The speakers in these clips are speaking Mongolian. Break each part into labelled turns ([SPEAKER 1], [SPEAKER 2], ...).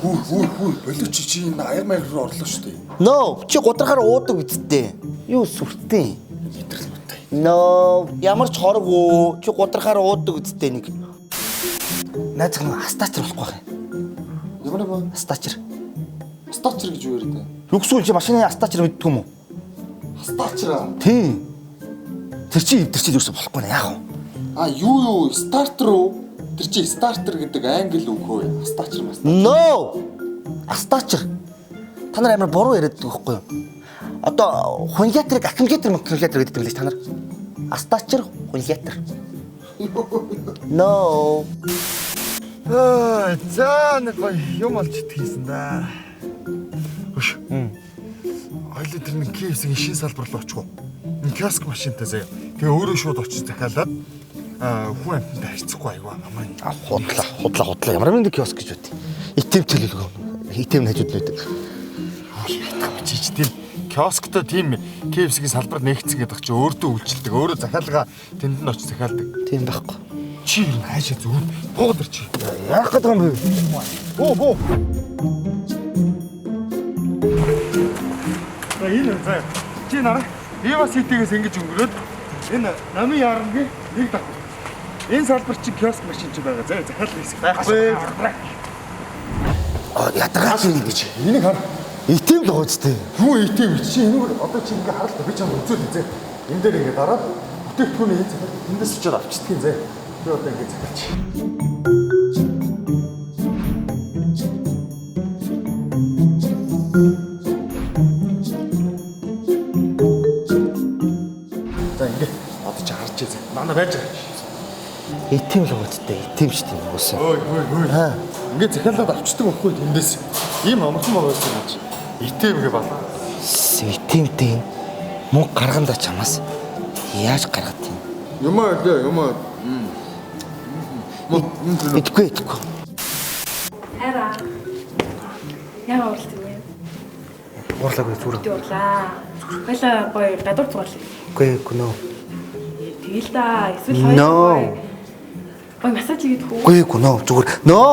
[SPEAKER 1] Хүү хүү хүү болооч, чи энэ аяг маяг руу орлоо шүү дээ.
[SPEAKER 2] No, чи гудрахаар уудаг үсттэй. Юу сүртэй.
[SPEAKER 1] Мэдрэл муутай.
[SPEAKER 2] No, ямар ч хорог уу. Чи гудрахаар уудаг үсттэй нэг. Найз хүн астаачр болохгүй байх юм.
[SPEAKER 1] Ямар юм бэ?
[SPEAKER 2] Астаачр.
[SPEAKER 1] Стачер гэж юу яриад байна?
[SPEAKER 2] Юу гэсэн үг, чи машины астаачр мэддэг юм уу?
[SPEAKER 1] Стачер.
[SPEAKER 2] Тийм. Тэр чи юусэн болохгүй нэ, яах вэ?
[SPEAKER 1] А юу юу стартер уу? Тэр чи стартер гэдэг англи үг хөө. Стачер мас.
[SPEAKER 2] No. Астаачр. Та нар амар буруу яриад байгаа байхгүй юу? Одоо хуньяатрыг аккумулятор аккумулятор гэдэг юм лээ та нар. Астаачр, хуньяатар. No.
[SPEAKER 3] Аа, за нэг гоё юм олж идэх юмсан да. Хөш. Ойлоо тэр нэг KFC-ийн шин салбар руу очих уу? Нэг киоск машинтай заяа. Тэгээ өөрөө шууд очиж захиалаад хүн амьтантай харьцахгүй айгүй амаа.
[SPEAKER 2] А худлаа, худлаа, худлаа. Ямар мэдээ киоск гэж байд. ИТМ төлөвлөгөө. ИТМ хажууд нь байдаг.
[SPEAKER 3] Чич тийм киосктой тийм KFC-ийн салбар нэгцэн гэдэг чи өөртөө үйлчилдэг. Өөрөө захиалгаа тэнд нь очиж захиалдаг.
[SPEAKER 2] Тийм байхгүй.
[SPEAKER 3] Чи ер нь хаашаа зүгээр буугаад ир чи.
[SPEAKER 2] Яах гэдэг юм бэ?
[SPEAKER 3] Буу буу. За энэ заа. Чи нараа. Вива City-гээс ингэж өнгөрөөд энэ намын ярангийн нэг давхар. Энэ салбар чи киоск машин чи байгаа. Заа захиалга хэсэг байхгүй.
[SPEAKER 2] А ядаргаа чи
[SPEAKER 3] гэж. Энийг хар.
[SPEAKER 2] ИТМ л байгаа үстэй.
[SPEAKER 3] Юу ATM чи энэгээр одоо чи ингээ харал та би чам үзүүл зэ. Энэ дээр ингээ дараад бүтээгдэхүүний энэ захиалга тэндээс очиод авчдгийг зэ. Би одоо ингээ захиалч. За ингээ одоо чи харж зэ. Манай байж байгаа.
[SPEAKER 2] ИТМ л байгаа үстэй. ИТМ шүү дээ уусаа.
[SPEAKER 3] Ой ой ой. Ингээ захиалаад авчдаг байхгүй тэндээс. Ийм амархан байгаа юм чи. ATM гэ балаа.
[SPEAKER 2] ИТМ-тэй энэ мөнгө гаргандаа чамаас яаж гаргад юм?
[SPEAKER 3] Юм аа лээ юм аа.
[SPEAKER 2] Идэхгүй идэхгүй.
[SPEAKER 4] Хайраа. Яа уурлаа юм?
[SPEAKER 2] Уурлаагүй зүгээр.
[SPEAKER 4] Би уурлаа. Хоёлаа гоё гадуур цугаалаа.
[SPEAKER 2] Үгүй үгүй нөө.
[SPEAKER 4] Тэгэл да. Эсвэл хоёлаа
[SPEAKER 2] No.
[SPEAKER 4] гоё. Гоё массаж хийгээд хүү.
[SPEAKER 2] Үгүй үгүй нөө зүгээр. No.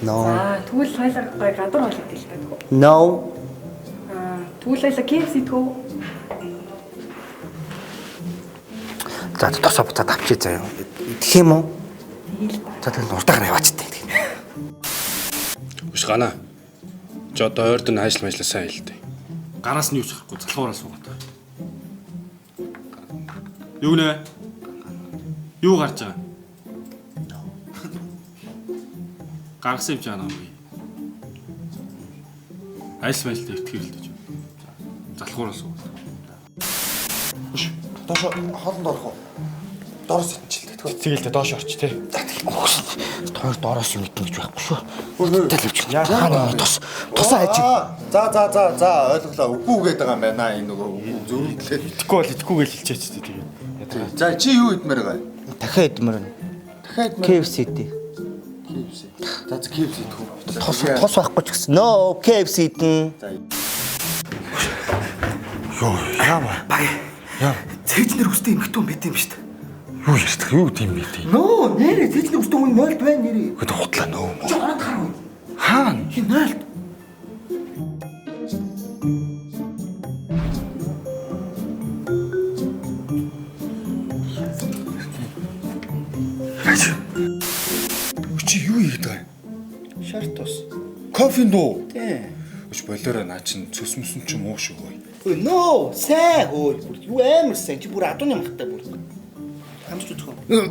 [SPEAKER 2] No.
[SPEAKER 4] Аа, тэгвэл хоёлаа гоё гадуур хоол идэл та тэгвэл.
[SPEAKER 2] No.
[SPEAKER 4] Аа, тэгвэл хоёлаа KFC идэх үү?
[SPEAKER 2] За тосоо буцаад авчий заяа. Идэх юм уу?
[SPEAKER 4] Тэгэл да.
[SPEAKER 2] За тэгэл уртаагаар яваач тээ.
[SPEAKER 5] Үш гана. Чи одоо ойрд нь ажил мажлаа сайн хэлдэг. Гараас нь юу ч харахгүй залхуураа суугаад байгаа. Юу нэ? Юу гарч байгаа? Гаргасан юм чи анаа юм. Ажил мажлаа итгэх л дээ. Залхуураа суугаад.
[SPEAKER 1] Хөш. Доош хоолнд орох уу? Доороос иччихэл дээ.
[SPEAKER 5] Тэгэл тэ доош орч тэ.
[SPEAKER 2] Тоор доороос юм идэх гэж байхгүй шүү.
[SPEAKER 1] Хөө.
[SPEAKER 2] Тэл явчих. Хаана тос тусаа хайж.
[SPEAKER 3] За за за за ойлголоо. Үгүй гээд байгаа юм байна энэ нөгөө зөрүүдлээ.
[SPEAKER 5] Итгэхгүй бол итгэхгүй гэж хэлчихээч тэ тэгээд.
[SPEAKER 3] За чи юу идмээр байгаа?
[SPEAKER 2] Дахиад идмээр байна.
[SPEAKER 3] Дахиад идмээр.
[SPEAKER 2] KFC идэ.
[SPEAKER 3] KFC. За за KFC идэх үү?
[SPEAKER 2] Тос тос байхгүй ч гэсэн. No, KFC идэн.
[SPEAKER 3] Йоо яама.
[SPEAKER 2] Баг. Цээжнэр хүсдэг эмхтэн хүн байт юм шүү дээ.
[SPEAKER 3] Юу ярьдаг юу тийм бэ тийм.
[SPEAKER 2] Нөө, нэрээ цээжнэр хүсдэг хүн нойлд байна нэрээ.
[SPEAKER 3] Хөт хутлаа нөө.
[SPEAKER 2] Чи ороод харав.
[SPEAKER 3] Хаана?
[SPEAKER 2] Хин нойлд.
[SPEAKER 3] Чи юу хийдэг вэ?
[SPEAKER 2] Шар тус.
[SPEAKER 3] Кофе дуу.
[SPEAKER 2] Тийм.
[SPEAKER 3] Өч болоорой наа чин цөс мөсөн чи муу шүү гой.
[SPEAKER 2] Ой, нөө, сайн хөө. Бүр юу амар сайн. Чи бүр адууны махтай бүр. Хамч үзэх үү?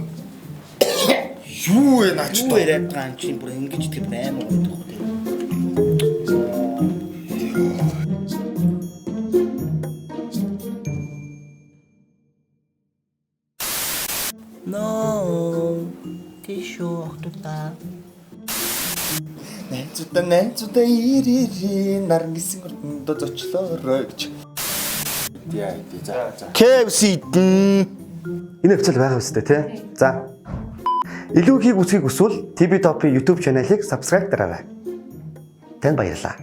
[SPEAKER 3] Юу вэ наа чи?
[SPEAKER 2] Юу яриад байгаа юм чи бүр ингэж итгэх амар гоё дэх үү. No. Тишүү охтуудаа.
[SPEAKER 3] Найзуудаа найзуудаа ирээрээ нарнгисэн урданд зочлоорой гэж. Яа тий за за.
[SPEAKER 2] KFC идэн.
[SPEAKER 6] Энэ хвцэл байгаа үстэй тий. За. Илүү ихийг үзхийг хүсвэл TV Top-ийн YouTube channel-ыг subscribe дараарай. Танд баярлалаа.